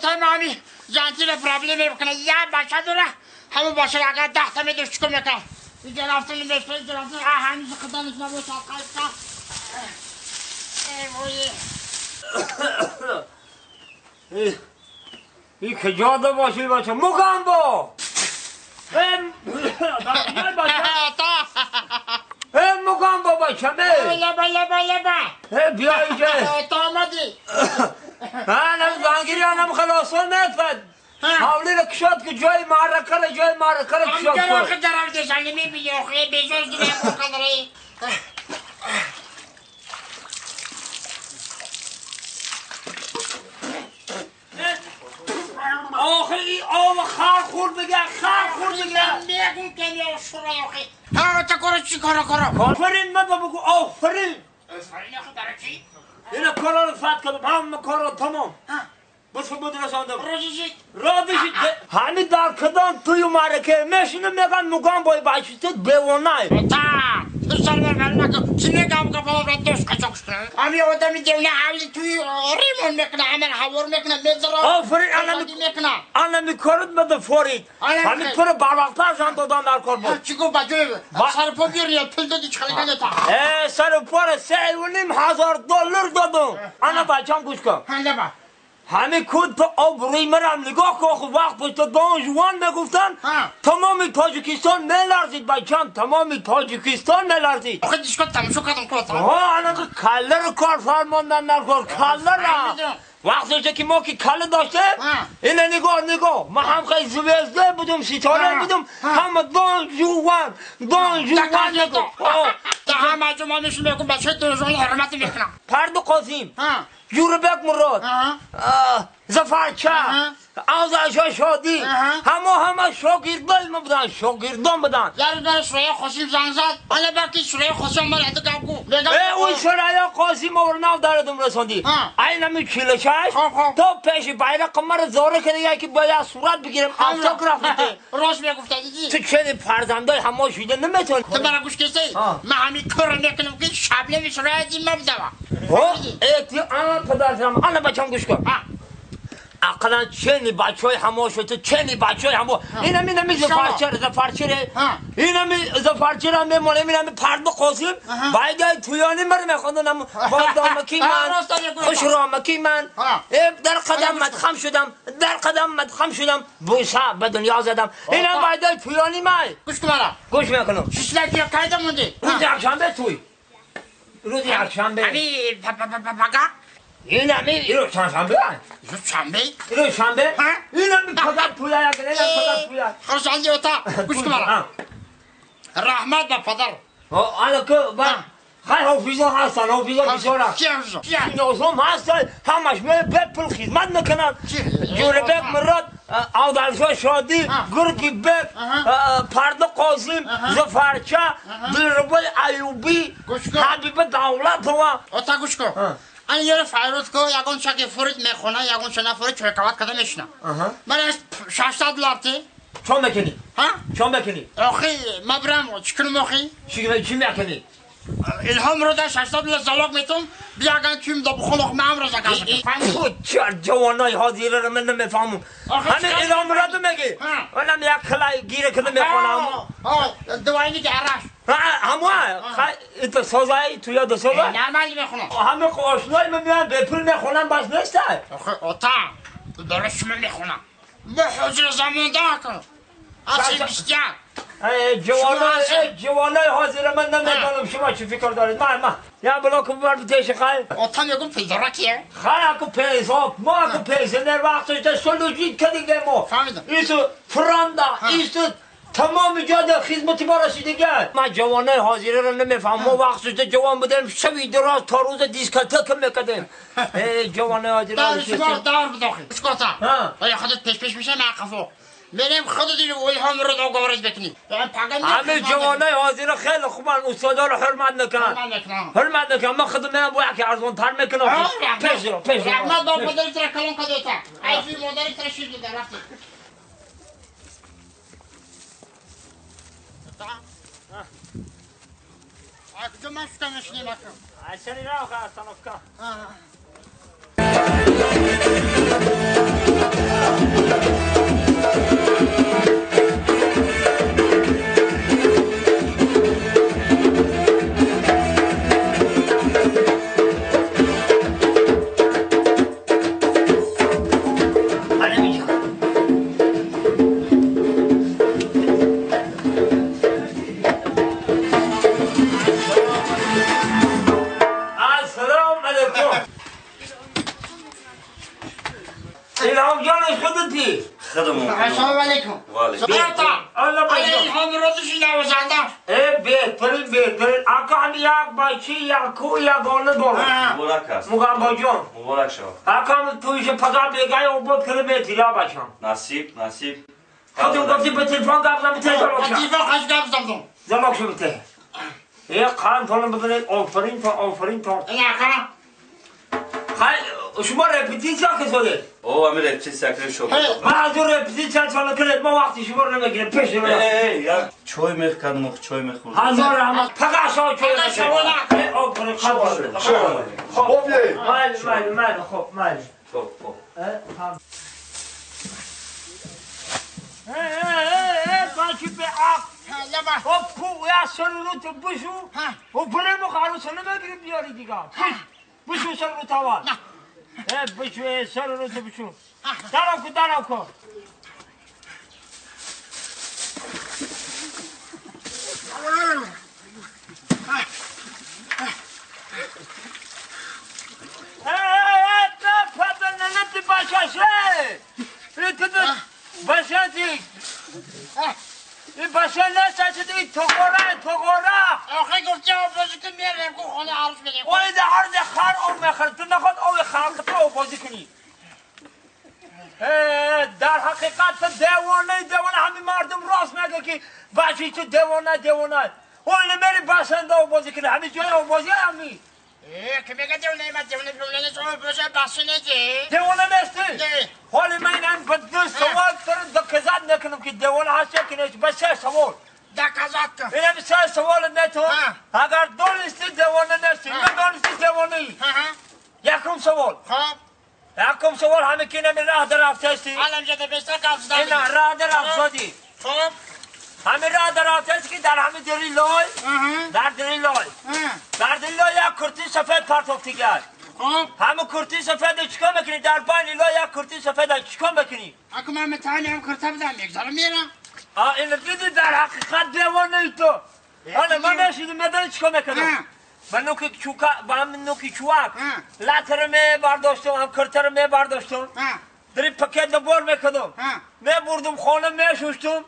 Мами ҷантила проблема мекунад. Я бача дора, ҳамон бача агар 10 та медошт чикор мекард? Инҷа рафтан мешта, инҷа рафтан, ҳамин қиданиш набошад, қайта. Эй вой. ин куҷода бошӣ бача? Мугамбо! Э Мугамбо бачам, э! Лаба, лаба, лаба. Э биё инҷа. То омадӣ. Анам зангири анам халосон нетфад. Ҳавлиро кушод ки ҷои маъракара, ҷои маъракара кушод кун. Охи даравдешанги мебини, охи безоз дигар қадре. Охи ин об хар хӯрд дига, хар хӯрд дига. Мегум ками ошура охи. Ҳа, та коро чӣ коро коро? Офарин ман ба бугу, офарин. Офарин охи барои чӣ? Ина корро фат кардам, ҳама корро тамом. Бас буд расондам. Розӣ шид? Розӣ шид. Ҳамин дар кадом тую маърака мешинам, мегӯянд Мугамбои бачи ту девонай. Та, ту сарвар накун. Чӣ мегам гапа дош қачоқ шуд. Ҳами одами девона ҳавли туи ремон мекуна, ҳамар ҳавор мекуна, мезара. Офарин, анами мекуна. Анами корот мада форид. Ҳамин туро барвақттар жан додам дар кор буд. Чӣ гуфт ба ҷои сарпо биёр ё пул додӣ чӣ кардӣ та? Э, сарпора 3,5 ҳазор доллар додам. Ана бачам гӯш кун. Ҳа, лаба. Ҳамин куд то обрӯи марам нигоҳ кун, охи вақт пушта Дон Жуан мегуфтанд, тамоми Тоҷикистон меларзид бачам, тамоми Тоҷикистон меларзид. Охи дишко тамошо кардам ку та. Ҳа, анаки калларо кор фармондан дар кор, каллара. Вақтеше ки мо ки калла доштем, ина нигоҳ, нигоҳ, ман ҳам хеле звезда будум, ситора будум, ҳама Дон Жуан, Дон Жуан мегуфт. Та ҳама ҷо ма мешин мегум бачаи Дон Жуан ҳурмат мекунам. Парду Қосим, Ҷурабек Мурод, Зафарча, Авзалшо Шодӣ, ҳамо ҳама шогирдои мо буданд, шогирдон буданд. Яр дар Сурайё Қосим занг зад, ана баки Сурайё Қосим ман ада гап гу. Э, ӯ Сурайё Қосим овар нав дарадум расондӣ. Айнами 46 то пеши байрақ маро зора карда ки бояд сурат бигирам, автограф бите. Рост мегуфта дидӣ? Ту чени фарзандои ҳамо шида наметавонӣ. Ту мара гӯш кесӣ? Ман ҳамин корро мекунам ки шаблеми Сурайё дим мабудава. Э, ту ана падарам, ана бачам гӯш кун. Ақаллан чени бачаҳои ҳамо шуд, ту чени бачаҳои ҳамо. Инами инами Зафарчара, Зафарчара. Инами Зафарчара мемонем, инами Парду Қосим. Байдаи тӯёни маро мехонданд, бодомаки ман, хушромаки ман. Э, дар қадамат хам шудам, дар қадамат хам шудам, бӯса ба дунё задам. Инам байдаи тӯёни май. Гӯш кун мара. Гӯш мекунам. Шишлаки кайда мондӣ? Рӯзи якшанбе тӯй. Рӯзи якшанбе. Ами пага? Инами рӯз чандшанбе? Рӯз шанбе? Рӯз шанбе? Инами падар пӯя, инам падар пӯя. Хурсанди ота, гӯш кун мара. Раҳмат ба падар. Ана ку ба хай ҳофизон ҳастанд, ҳофизон бисёранд. Ки ҳофизон? Шиносон ҳастанд, ҳамаш бепул хизмат мекунанд. Ҷурабек Мурод, Авдалшо Шодӣ, Гурги Бек, Парду Қосим, Зафарча, Дилрубои Аюбӣ, Ҳабиба Давлатова. Ота гӯш кун. Ана ёро файруз ку ягон шаки фурид мехона, ягон ша нафурид чойкават карда мешина. Ман 600 доллар ти. Чон мекунӣ? Ҳа? Чон мекунӣ? Охи, ма бирам, чӣ кунам охи? Чӣ мекунӣ? Илҳом рода 600 доллар залог метум, бияган кюм да бухон ох ман амро заказ мекунам. Чар ҷавонои ҳозираро ман намефаҳмам. Ҳамин Илҳом рода мегӣ? Манам як калай гира када мехонам. Двойник араш. Ҳамо, хай это созай, ту ёда созай? Нормально мехонам. Ҳама ошнои ман меоянд бепул мехонам, бас нестай. Охи, ота, дора шумо мехонам. Мо ҳозир замонда кун. Аси 21. Ҷавонои ҳозира ман намедонам шумо чӣ фикр доред. Ман ман я блок бибар битеши хай. Ота мегум пулдора кие? Хай аку пенсо, мо аку пенсионер вақтошда служить кардиге мо. Фаҳмидам. Ису фронда, ису тамоми ҷода хизмати мо расидига. Ман ҷавонои ҳозираро намефаҳмам. Мо вақтошда ҷавон будем, шаби дароз то рӯза дискотека мекардем. Э, ҷавонои ҳозира. Дар шумо дар бидохи. Шукота. Оя худат пеш пеш меша ман қафо. Мерем худат Илҳом ро договорить мекунӣ. Ҳамин ҷавонои ҳозира хеле хубанд, устодоро ҳурмат мекунанд. Ҳурмат мекунанд. Ман худам меам бо яке арзонтар мекунам. Пеш ро, пеш ро. Раҳмат ба падари тра калон кадота. Айфи модари тра шир дода рафти. А куҷо ман шута мешинем ака? Айсани равха, остановка. السلام علیکم. بهترین بهترین آقا هم یک بچه یک کو یک گله داره. مبارک است. مقام جان. مبارک شما. آقا هم تویش پدا بگای او بود کلی میتیلا باشم. نصیب نصیب. خودم گفتی به تلفن گپ زدم تلفن. تلفن خش گپ زدم. زمک شو بته. یه خان تون ببینید آفرین تا آفرین تا. آقا. خیلی شما رپتیسیا که شده؟ او همین رپتیسیا که شد. من از اون رپتیسیا چاله کنید ما وقتی شما رو نمیگیریم پیش رو. ای یا چای میخوردم چای میخوردم. هزار رحمت فقط شما چای میخوردم. آفرین خب خب مال مال مال خب مال. خب خب. ای بچه به عقل. خب کو یا سر رو تو بشو. و بریم خروس نمیگیریم بیاری دیگه. بشو سر رو تاوان. بشو سر رو تو بشو. دارم کو دارم کو. ای پدر ننتی باشاشه. باشاتی. این باشا نه این تغاره تغاره. آخه گفتی آب بازی کن میارم کو خانه عروس بدیم. ولی در هر خر آب میخوره تو نخواد آب خر تو آب بازی کنی. در حقیقت دیوانه دیوانه همین مردم راست میگه که بچه تو دیوانه دیوانه. ولی میری بسنده آب بازی کنی همین جای آب بازی همین. که میگه دیوانه من دیوانه دیوانه آب بازی بسنده دیوانه نیستی. حالی من این به دو سوال سر دکزاد نکنم که دیوانه هست که نیست بس سه سوال. دکزاد کن. اینم سه سوال نتون. اگر دونستی دیوانه نیستی من دونستی دیوانه ای. یکم سوال. خب. یکم سوال همه که نمی راه در رفته الان جده بیشتر قبض دادی. نه راه در رفته. خب. همه راه در رفته که در همه دری لای. در دری لای. در دری لای یک کرتی سفید پرتافتی کرد. خب. همه کرتی سفید چیکار میکنی؟ در بین لای یک کرتی سفید چیکار میکنی؟ اگه من متانی هم کرتا بدم یک ذره میرم. اینو دیدی در حقیقت دیوانه ای تو. حالا من نشیدم میدونی چیکار میکنم؟ با نوکی چوکا با هم نوکی چواک لاتر می برداشتم هم کرتر می برداشتم. در پکت بار میکردم. می بردم خانه می شستم.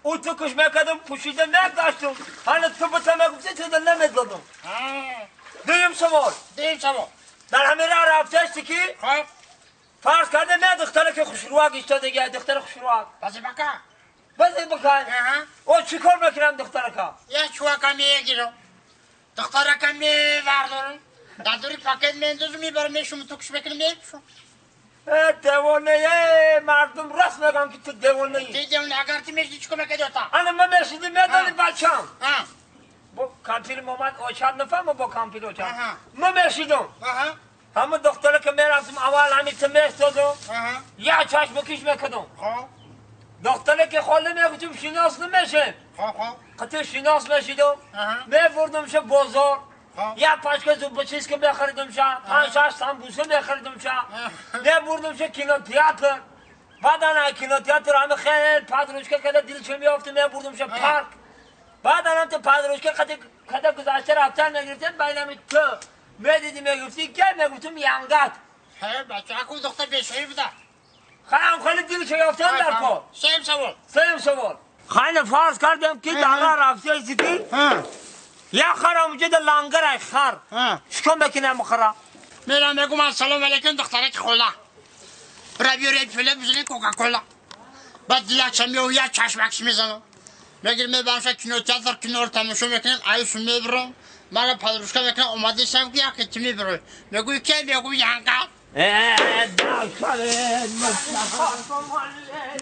او تو کش میکردم پوشیده می داشتم. حالا تو بتا میگفتی تو نمیدادم. دویم سوال. دویم سوال. در همه راه رفته که خب فرض کرده نه دختره که خوشرواک ایستاده دیگه دختر خوشرواک. بس بکا. بس بکا. او چیکار میکنم دختره که؟ یه چواکا میگیرم. دختره که میوردارم. در دوری پاکت میندازم میبرم میشم تو کش میکنم میپوشم. دیوانه مردم راست میگم که تو دیوانه ای. دیوانه اگر تو میشدی چیکار میکردی تا؟ انا من میشدی میدانی بچم. با کامپیل اومد اوچاد نفهم با کامپیل اوچاد. من میشدم. همه دختره که میرفتم اول همین تو میستادم. یا چشم کش میکردم. دختره که خاله میگفتم شناس نمیشه. قطعه شناس میشدم. میبردم شه بازار. یا پاچکه زوب چیز که میخریدم شه. 5 6 سامبوسه میخریدم شه. میبردم شه کینو تئاتر. بعدا کینو تئاتر همه خیلی پادروشکا کده دلش میافتم میبردم شه پارک. بعد هم تو پادروشکا کده گذشته رفتن میگرفتم بینم تو میدیدی میگفتی که میگفتم ینگت. هی بچه اکو دختر بیشویی بوده. خیلی خیلی دلش یافتم در کار. سیم سوال. سیم سوال. خیلی فرض کردم که دارا رفته ایستی یا خر اونجا در لنگر ای خر. چیکار میکنم خرا؟ میرم میگم السلام علیکم دخترک خولا. برا بیاری پله بزنی کوکاکولا. بعد دیگه میو یا چشمکش میزنم. میگیرم میبرم کینو تئاتر کنار تماشا میکنم عیش میبرم. مرا پدروشکا میکنم اومده شم که یک تیمی میبره. میگوی که میگوی ینگا. ای دختر مصطفی.